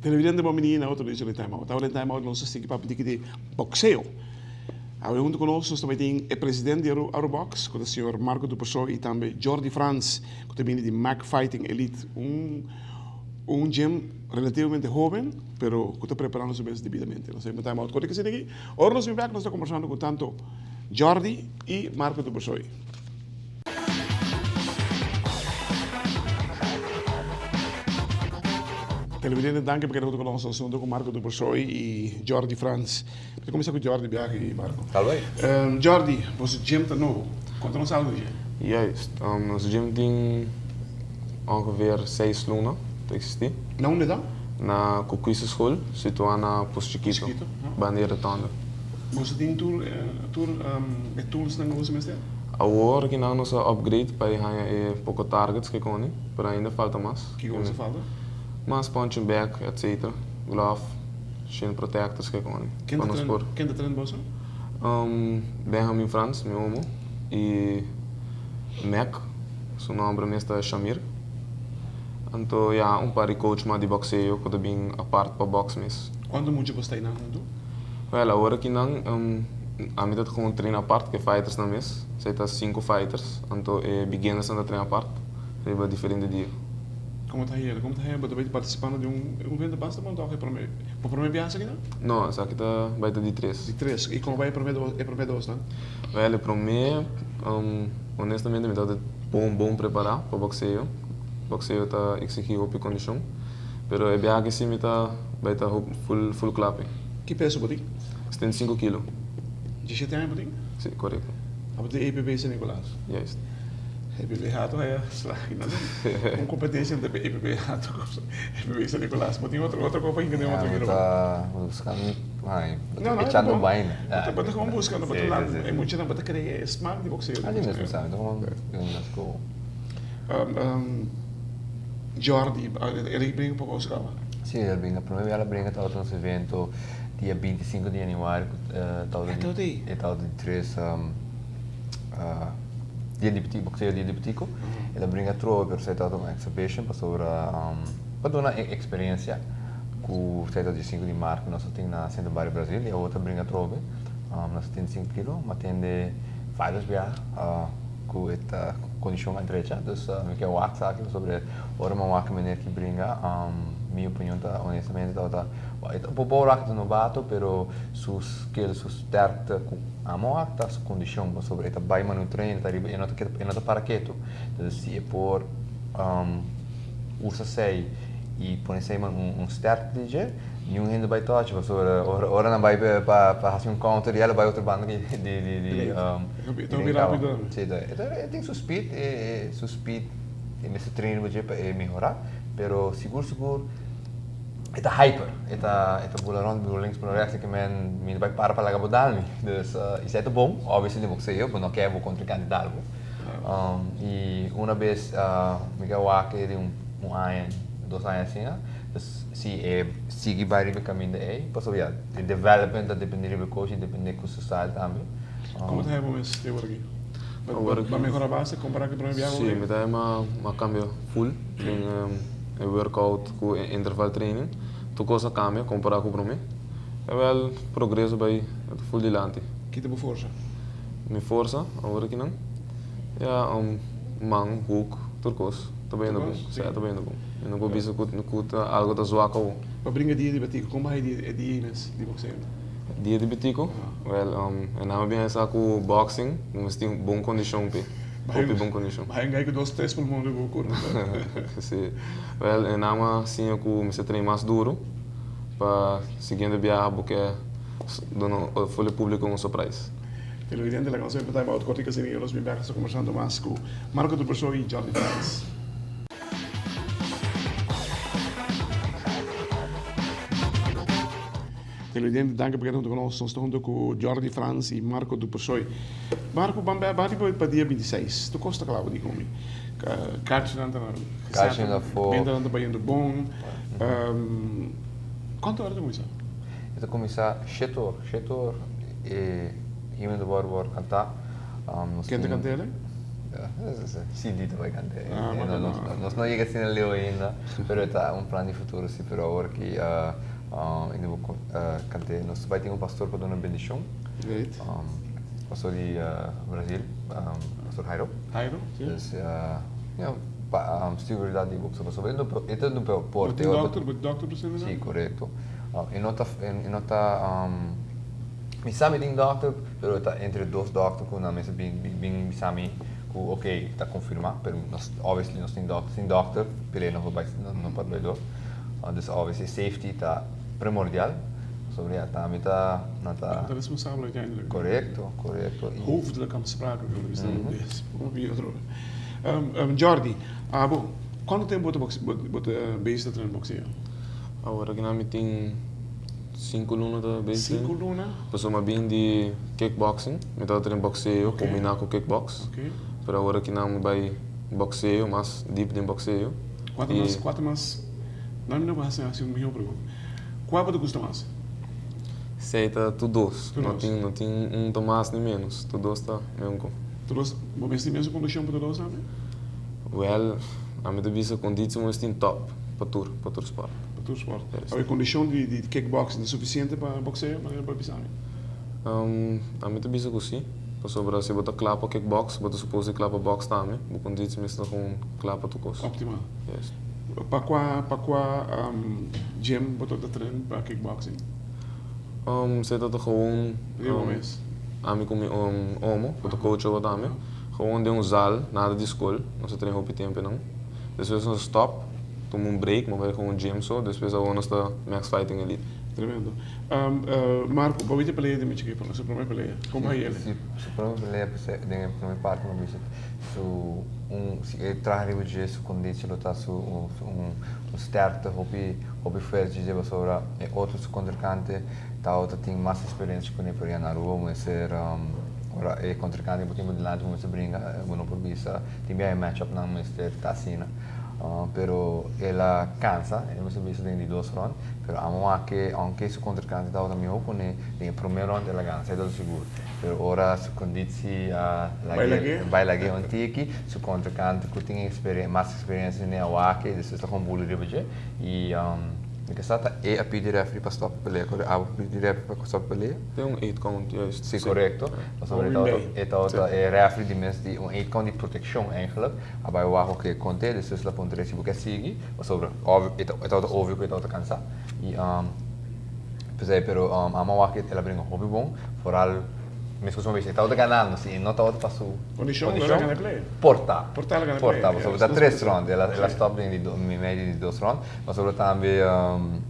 Televidente bon bini na otro edicion di Time Out. Awe den Time Out nos ta sigui papia diki di boxeo. Awe hunto cu nos nos ta bay tin e president di Arubox cu ta señor Marco Dupersoy y tambe Jordi Frans cu ta bini di Mac Fighting Elite, un un gym relativamente hoben pero cu ta preparando su mes debidamente. Nos ta bay Time Out. Cu ta aki? Ora nos bin bek nos ta combersando cu tanto Jordi y Marco Dupersoy. Televidente danki pa keda hunto ku nos asunto ku Marco Dupersoy y Jordi Frans. Mi ta kuminsá ku Jordi biaha aki Marco. Tal bai. Jordi, boso gym ta nobo. Konta nos algu di dje. Juist. Nos gym tin ongeveer seis luna ta eksistí. Na unda ta? Na Kukwisa School, situá na Pos Chikito, banda di rotonda. Boso tin tur tur e toolsnan ku boso mester? Awor kinan nos a upgrade pa e haña e poko targets ke koni, pero ainda falta mas. Kiko boso falta? Mas punching bag, etc. Glove, shin protectors ke koni. Ken ta train ken ta train boso? Benjamin Frans, mi omo, i Mac, su nomber mes ta Shamir. Anto ya un par di coach mas di boxeo ku ta bin apart pa box mes. Kuantu mucha bo sta einan huntu? Wel, awor aki nan, ami ta gewoon train apart ku e fightersnan mes. Esei ta sinku fighters, anto e beginnersnan ta train apart riba diferente dia. Komo ta hera? Komo ta hera bo ta bai partisipando di un evento basta bon tok e prome, bo prome biaha esaki nan? No, esaki ta bai ta di tres. Di tres. I komo bai e prome dos, e prome dosnan? Wel, e prome, honestamente mi tabata bon bon prepara pa boxeo. Boxeo ta exigi hopi kondishon. Pero e biaha aki si mi ta bai ta full full kla p'e. Ki peso bo tin? 75 kilo. Diesshete aña bo tin? Si, korekto. Abo tin EPB San Nicolas? Juist. EPB Hato haya sla un kompetensia entre EPB Hato ku EPB San Nicolas. Bo tin otro otro kopa hinka den otro kilo? Ya, bo ta buskando ai, bo ta echando baina. Bo ta gewoon buskando, bo ta lanta e muchanan, bo ta krea e smak di bokseo. Así mesmo sa, mi ta gewoon let's go. Jordi, el a bringa poko Oscar? Sí, el a bringa. Prome bia el a bringa tabata nos evento dia 25 di januari ku tabata di e tabata di tres dia di Betico, boxeo dia di Betico. El a bringa atrobe pero esei tabata un exhibition pasobra pa duna e experiencia ku esei tabata dia sinku di mart ku nos a tin na Centro Barrio Brasil i awor ta bringa atrobe. Nos a tin sinku kilo, mi a tende varios biaha. Ku e ta kondishon a drecha, dus mi ke wak esaki pasobra ora mi a wak e meneer ki bringa mi opinion ta honestamente tabata e ta un poco wak ta nobato pero su skill su sterkte ku amo wak ta su kondishon pasobra e ta bai manu train e ta riba e no ta keda e no ta para ketu entonces si e por usa esei i pone esei man un sterkte di dje. Niun hende bai touch pasobra ora ora nan bai pa pa hasi un counter ya lo bai otro banda di di di di E ta hopi rapido tambe. Si e ta e tin su speed e su speed e mester train riba dje pa e mehora pero sigur sigur e ta hyper e ta e ta bula rond bula links bula rechts ke men mi no bai para pa laga bo dal mi dus esei ta bon obviously den boxeo bo no ke bo contrincante dal bo y una bes mi ke wak e den un aña dos aña asina. Si e sigui bai riba e kaminda ei, pasobra ya, e development ta depende riba e coach i depende ku su style tambe. Komo ta haya bo mes te awor aki? Bo a mehora basta kompara ku e prome biaha Si, mi ta haya mi a kambia full den e workout ku e interval training. Tur kos a kambia kompara ku prome. Awel progreso bai full dilanti. Ki ta bo forsa? Mi forsa awor aki nan? Ya, man, hook, tur kos. Ta bayendo bon, si ta bayendo bon. Mi no por bisa ku ku ta algo ta zwak awo. Pa bringa dia di Betico, kon bai e dia ei mes di boxeo? Dia di Betico? Wel, e nan a bin sa ku boxing bo mester tin bon kondishon p'e, hopi bon kondishon. Bai un gai ku dos tres pulmon riba bo kurpa. Si. Wel, e nan a siña ku mester train mas duru pa siguiente biaha bo ke duna for e publico un surprise. Televidente laga nos empezá about Corti Casimiro nos bin bek nos ta conversando mas cu Marco Dupersoy y Jordi Frans. Televidente danki pa keda hunto cu nos nos ta hunto cu Jordi Frans y Marco Dupersoy. Marco ban bek ban riba pa dia 26 tur cos ta cla bo di cu mi. Karchinan ta Karchinan ta fo. Bentanan ta bayendo bon. Kuantu ora ta kuminsá? E ta kuminsá shete or. Shete or e himno ta wòrdu wòrdu kantá. Ken ta kant'é alei? CD ta bai kant'é. Nos no yega asina leu ainda, pero e ta un plan di futuro si. Pero awor ki e bo kant'é nos ta bai tin un pastor pa duna bendishon. Pastor di Brazil, Pastor Jairo. Jairo, si. Dus, you know, pa seguridad di boxeo, pasobra e no por, e ta no por porte. Bo tin dokter, bo tin dokter presente nan? Si, korekto. E no ta, e no ta, mi sa mi tin dokter, pero e ta entre dos dokter ku nan mester bin, bin bisa mi ku ok, ta konfirmá, pero nos, obviously nos tin dokter, sin dokter pelea no por bai, no por bai dor. Dus obviously safety ta primordial, pasobra ya tambe ta, nan ta. Nan ta responsabel uiteindelijk. Korekto, korekto. Hoofdelijk aansprakelijk, lo bisa nan bes. Jordy, abo, kuantu tempu bo ta box, bo ta bezig ta train boxeo? Awor aki nan mi tin sinku luna ta bezig. Sinku luna? Pasobra mi a bin di kickboxing, mi tabata train boxeo kombiná ku kickbox. Pero awor aki nan mi bai boxeo, mas diep den boxeo. Kua ta mas, kua ta mas, nan mi no por hasi hasi un mihó pregunta. Kua bo ta gusta mas? Esei ta tur dos. No tin, no tin un ta mas ni ménos. Tur dos ta mesun kon. Tur dos, bo mester tin mesun kondishon pa tur dos tambe? Wèl, ami ta bisa konditio bo mester tin tòp pa tur, pa tur spòrt. Pa tur spòrt. Awe kondishon di di kickboxing ta sufisiente pa bokseo, manera bo a bisa ami? Ami ta bisa ku si. Pasobra si bo ta kla pa kickbox, bo ta supos di kla pa box tambe. Bo konditio mester ta kon kla pa tur kos. Optimal. Yes. Pa kua pa kua gym bo ta train pa kickboxing? Se ta ta gewoon Riba bo mes? Ami ku mi omo ku ta coach awo tambe. Gewoon den un zaal, nada di skol. Nos a train hopi tempu einan. Despues nos a stop, tuma un break, bo bai gewoon gym so. Despues awo nos ta Max Fighting Elite. Tremendo. Marco, bo wit e pelea di mi chikito, su prome pelea. Como a yele? Si, su prome pelea den e prome parti mi bisa su un si e traha riba dje su conditie lo ta su un un sterkte hopi hopi fuerte dje pasobra e otro su contrincante tabata tin mas experiencia cune pero ya na Aruba bo mester ora e contrincante bo tin bo dilanti bo mester bringa bo no por bisa tin bia e match up nan mester ta asina. Pero el a cansa, el mester bisa den di dos rond, pero amo wak ke aunke su contrincante tabata miho cune, den e prome rond el a gana, esei ta sigur. Pero ora su conditie a lag'e, bai lag'e un tiki, su contrincante cu tin mas experiencia den e a wak e, despues ta con buli riba dje y mi ke sa ta e a pidi referee pa stop e pelea, abo a pidi referee pa stop e pelea? Den un eight count, juist. Si, correcto. Pasobra e tabata e referee di mes di un eight count di proteccion eigenlijk. A bai wak oke konte, despues el a puntra si bo ke sigui, pasobra obvio e tabata obvio ku e tabata kansa. I p'esei pero amo a wak el a bringa hopi bon, foral meskos mi a bisa e tabata ganando si e no tabata pa su kondishon por ta, por ta, pasobra ta tres rond, el a stop den di medio di dos rond, pasobra tambe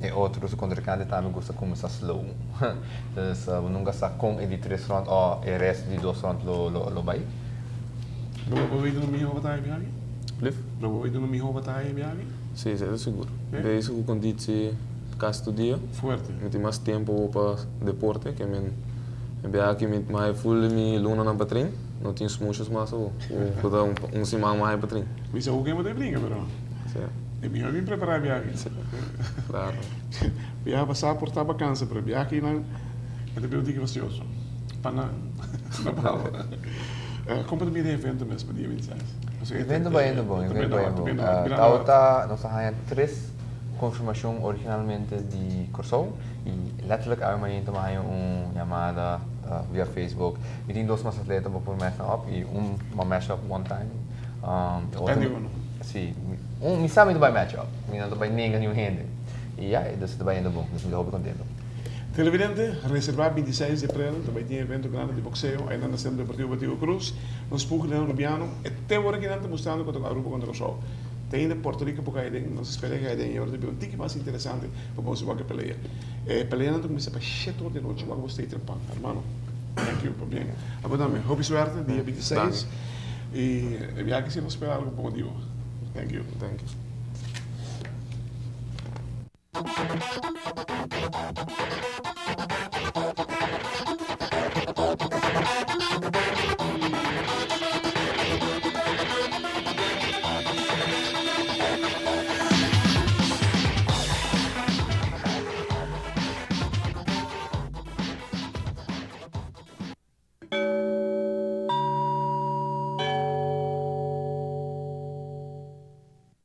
e otro su kontrinkante tambe gusta kuminsá slow, dus bo nunka sa kon e di tres rond o e resto di dos rond lo bai. Lo bo por duna miho bataya biabi? Blief? Lo bo por duna miho bataya biabi? Si, esei ta sigur. Bezig ku konditsi kasi tur dia. Fuerte. Mi tin mas tempu pa deporte ke men e biaha aki mi mai ful di mi lunanan pa trin. No tin smushos mas awo. Ku ta un siman mai pa trin. Mi sa ku ken bo ta brinka pero. Si. E miho bin prepara biaha aki. Si, klaro. Biaha pasá por taba kansa pero biaha akinan e ta bira un tiki fastioso. Pa nan. No pa bo. Kon bo ta mira e evento mes pa dia 26? Evento bayendo bon, evento bayendo bon. Tabata, nos a haña tres konfirmashon originalmente di Kòrsou i letterlijk awe mainta mi a haña un yamada via Facebook. Mi tin dos mas atleta bo por match nan op i un bo a match up one time. Depende di uno. Si, un mi sa mi ta bai match up, mi no ta bai nenga niun hende. I ya, dus e ta bayendo bon, dus mi ta hopi kontento. Televidente, reserva 26 di aprel ta bai tin evento grandi di boxeo aynan na Centro Deportivo Betico Croes. Nos pugilnan Rubiano e te ora kinan ta mustrando kontra Aruba kontra Kòrsou. Te ainda Puerto Rico por kai den, nos spera e kai den i ora ta bira un tiki mas interesante pa boso wak e pelea. E peleanan ta kuminsá pa shete ora di anochi, wak bo stay trempan. Hermano, thank you, pabien. Abo tambe, hopi suerte dia 26 i e biaha si nos spera algo bon di bo. Thank you. Thank you.